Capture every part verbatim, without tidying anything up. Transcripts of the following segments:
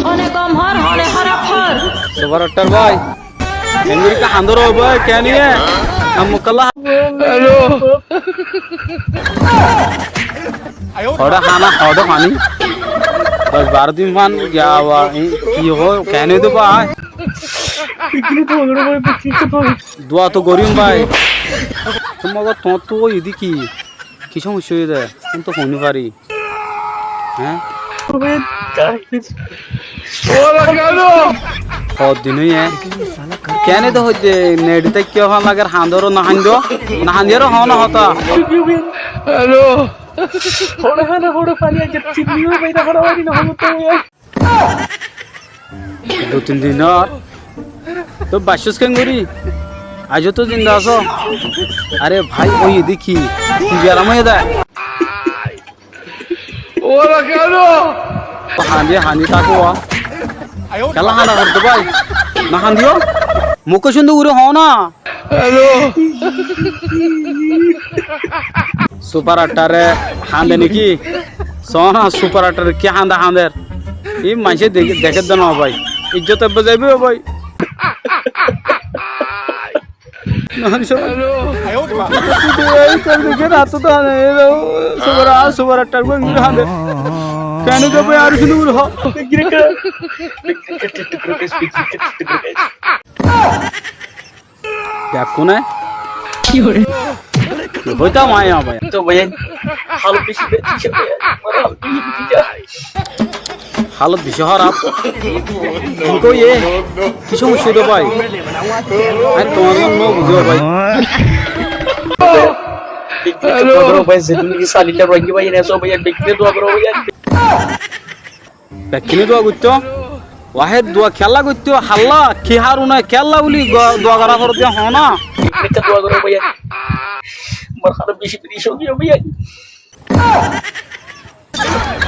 Hone gom hór, hone hóraf hór. Subar Estar bái. Engori ki hañdor ó bái, keén iye? Nam mukalla. Hello. Hoçé hána, hoçé faní. Doc baró din fán giya wa, i, ki hoó, keén iye de bái? Dua to goijjum bái. Tuáñttú hoiyé de ki? Ki somosya óiye de? Añí to hoi no fari. Hé? Hoddin óiye. Keén de hoódde, neti táikka fán lager hañdor, no hañdó, no hañdiyóre hoó na hotá. Hello. Dui tin din ór. Toi baiccós keéngori? Aijjó to zinda asó. Are bái, óiye de ki? Ki beram óiye de? Hañdi, hañdi táko. Kiyólla hañda hoódde bái? No hañdiyó? Mukót cúndor gorí hoó na. Hello. Subar Estare hañde né ki? Soó na, Subar Estare ki hañda hañder. Í maincé dek-, dekér de no bái. Ijjot ebbe zaibói ó bái. No, no, no. Hello. Ei, koi deké na to, to hañde, ei, Subar, Subar Estar bái, engori hañde. Keén de bái, ar cúndor gorí hoó. Bekkúne? Ki hoó? Ki hoitám añí bái? Tó bái, hálot beci, beci, beci, hálot beci hóraf. Ki hoiyé? Ki somosya de bái? Añí tuáñr no buzí bái. Hello. Bái, zendilla bái, ene só bái, bekkúne dua goró bái. Bekkúne dua goittó. Wahé dua kiyólla goittó, hálla, ki harone kiyólla buli go-, dua gorá foribó de hoó na. Bekkúne dua goró bái. Mor hálot beci beci ói giyé bái.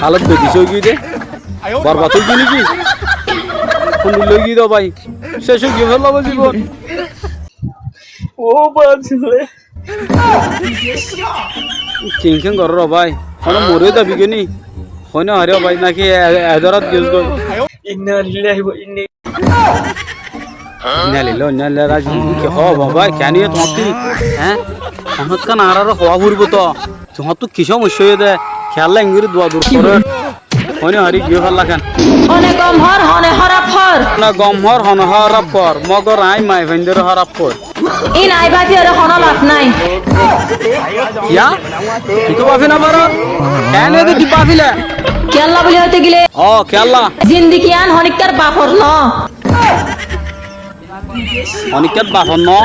Hálot beci ói giyé de. Borbad ói giyé né ki? Hondilla ói giyé de bái. Céc ói giyé, féla bái zibon. Ó bái, zibon. Keén keén gorór bái? Hono mori zaibi goi ni? Hoi no fari bái, náki e-, e-, edorat giyós goi? Inna lillahi wa inna ilaihi. Inna lillahi wa inna ilaihi rajiun. Ki hoó bái, keén iye tuáñttú? Hé? Tuáñttú ekkán añáráre hoó foribó to. Tuáñttú ki somosya óiye de? Kiyólla engori dua dur gorór? Hoi no fari giyé féla keén? Hone gom hór, hone hóraf hór. Hone gom hór, hone hóraf hór. Mogor añí maiyafuaindóre hóraf hoóir. Ín añí báfi ore honó laf nái. Kiyá? Tui to báfi no farór? Keén de tui báfile? Kiyólla buli hoité gile? Ó, kiyólla? Zindigi yían honikkár bafor noó. Honikkár bafor noó?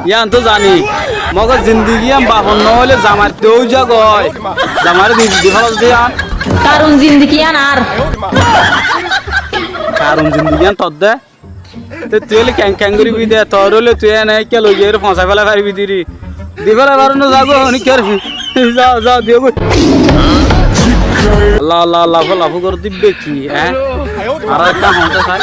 Yían to zani. Mogor zindigi yían bafor noóile zamair de ói zagói. Zamairé di, di félas de yían. Karun zindigi yían añár. Karun zindigi yían tor de. Te tui óile keén, keén goríbi de, tor óile tui ene ekká loi zaiyóre foñsai félai faribi de ri. Di félai faro no, za goi, honikkáre. Za, za, diyo goi. Allah, Allah, Allah, Allah, Allah, goródde ki, eh? Añára ekká hoónte sai.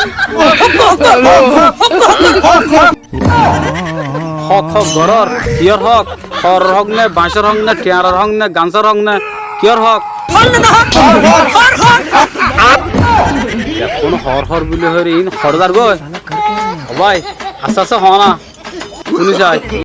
Hók, hók gorór, kiyór hók? Hooror hók né, bañcór hók né, thiañrar hók né, gansór hók né, kiyór hók? Hoor, hoor, hoor, hoor, hoor. Ekkán hoor hoor buli hoór, iín hoçé zar goi? Ó bái, asté asté hoó na. Fúni sai.